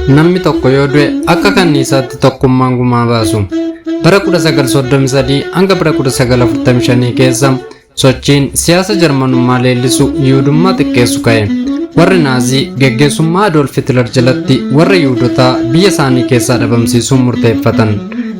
Namni tokko yoo du'e akka kanniisaatti tokkummaan gumaa baasu. Bara 1933 hanga bara 1945 keessa sochiin siyaasa Jarmanummaa leellisu Yihuudummaa xiqqeessu ka'e. Warri Naazii geggeessummaa Adolf Hitler jalatti warra Yihuudotaa biyya isaanii keessaa dhabamsiisuun murteeffatan.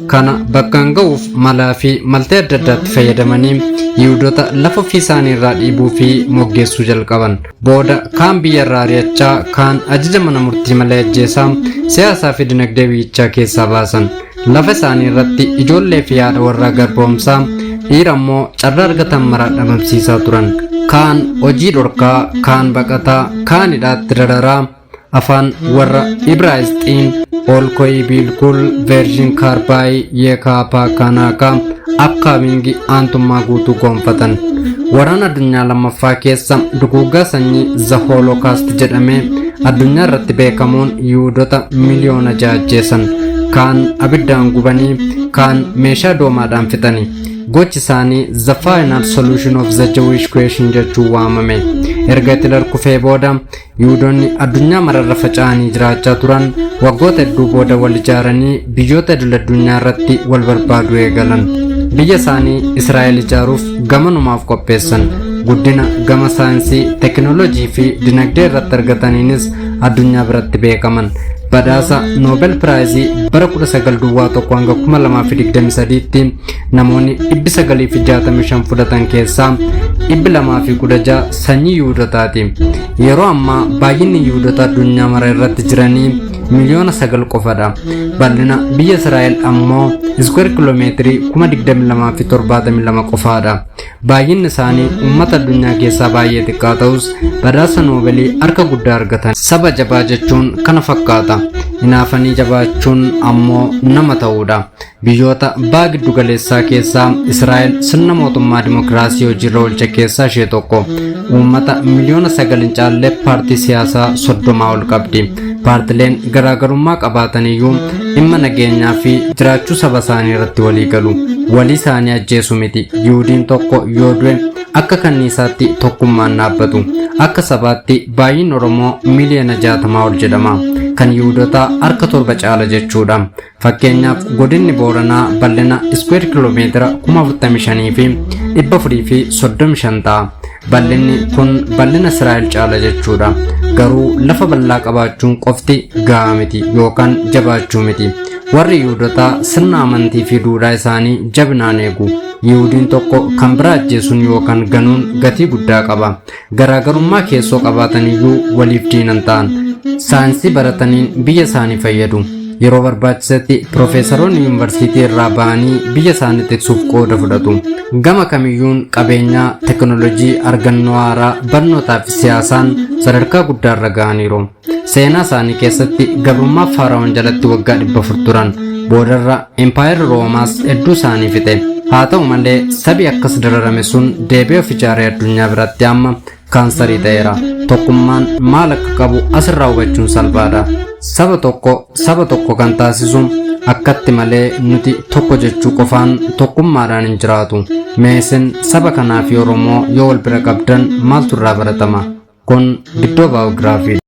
Kana bakkaan ga'uuf malaa fi maltee adda addaatti fayyadamanii Yihuudota lafa ofii isaanii irraa dhiibuu fi moggeessuu jalqaban. Booda kaan biyya irraa ari'achaa, kaan ajaja mana murtii malee ajjeesaa, siyaasaa fi dinagdee biyyichaa keessaa baasan. Lafa isaanii irratti ijoollee fi haadha warraa garboomsaa, dhiira immoo carraa argatan maraa dhabamsiisaa turan. Kaan hojii dhorkaa, kaan baqataa, kaan hidhaatti dararaa, afaan warra Ibraayisxiin olkoyii biilkul veershin kaarbaayii yeekaapaa kanaakaa apkaamingi aantummaa guutuu gonfatan. Waraana addunyaa lammaffaa keessa duguuggaa sanyii The Holocaust jedhamee addunyaa irratti beekamuun Yihuudota miliyoona 6 ajjeesan. Kaan abiddaan gubanii, kaan meeshaa doomaadhaan fixani. Gochi isaanii The Final Solution of the Jewish Question jechuun waamame. Erga Hitler kufee booda Yihuudonni addunyaa mararra faca'anii jiraachaa turan waggoota hedduu booda wal ijaaranii biyyoota idil addunyaa irratti wal barbaaduu eegalan. Biyya isaanii Israa'el ijaaruuf gamanumaaf qopheessan. Guddina gama saayinsii, teekinooloojii fi dinagdee irratti argataniinis addunyaa biratti beekaman. Badhaasa Nobel Prize bara 1901 hanga 2023tti namoonni 965 fudhatan keessaa 216 sanyii Yihuudotaati. Yeroo ammaa baay'inni Yihuudota addunyaa mara irratti jiranii miliyoona 9 qofadha. Bal'ina biyya Israa'el ammoo iskuweer kiloomeetirii 22,072 qofaadha. Baay'inni isaanii uummata addunyaa keessaa baay'ee xiqqaa ta'us badhaasa Noobelii harka guddaa argatan. Saba jabaa jechuun kana fakkaata. Hinaafanii jabaachuun ammoo nama ta'uudha. Biyyoota baha giddu galeessaa keessaa Israa'el sirna mootummaa dimokiraasii hojiirra oolche keessaa ishee tokko. Uummata miliyoona 9 hin caalle paartii siyaasaa 30 ol qabdi. Paartileen garaagarummaa qabaatan iyyuu dhimma nageenyaa fi jiraachuu saba isaanii irratti walii galu. Walii isaanii ajjeesu miti. Yihudiin tokko yoo du'e akka kanniisaatti tokkummaan dhaabbatu. Akka sabaatti baay'inni Oromoo miliyoona 60 ol jedhama. Kan Yihudotaa harka 7 caala jechuudha. Fakkeenyaaf, godinni Booranaa bal'ina iskuweer kiloomeetira 45,435 ta'a. Bal'inni kun bal'ina Israa'el caala jechuudha. Garuu lafa bal'aa qabaachuun qofti gahaa miti yookaan jabaachuu miti. Warri Yihudotaa sirna amantii fi duudhaa isaanii jabinaan eegu. Yihudiin tokko kan biraa ajjeesuun yookaan ganuun gatii guddaa qaba. Garaagarummaa keessoo qabaatan iyyuu waliif diinan ta'an. Saayinsii barataniin biyya isaanii fayyadu. Yeroo barbaachisetti piroofeesaroonni yuunivarsiitii irraa ba'anii biyya isaanii tiksuuf qooda fudhatu. Gama kamiyyuun qabeenyaa, teekinooloojii, argannoo haaraa, barnootaa fi siyaasaan sadarkaa guddaarra ga'aniiru. Seenaa isaanii keessatti gabrummaa Faara'oon jalatti waggaa 400 turan. Boodarra Empaayerri Roomaas hedduu isaanii fixe. Haa ta'u malee, sabi akkas dararame sun deebi'ee of ijaaree addunyaa biratti amma kaansarii ta'eera. Tokkummaan maal akka qabu asirraa hubachuun salphaadha. Saba tokko saba tokko kan taasisu akkatti malee nuti tokko jechuu qofaan tokkummaadhaan hin jiraatu. Mee isin saba kanaa fi Oromoo yoo wal bira qabdan maaltu irraa baratama? Kun Giddoo Baayogiraafii.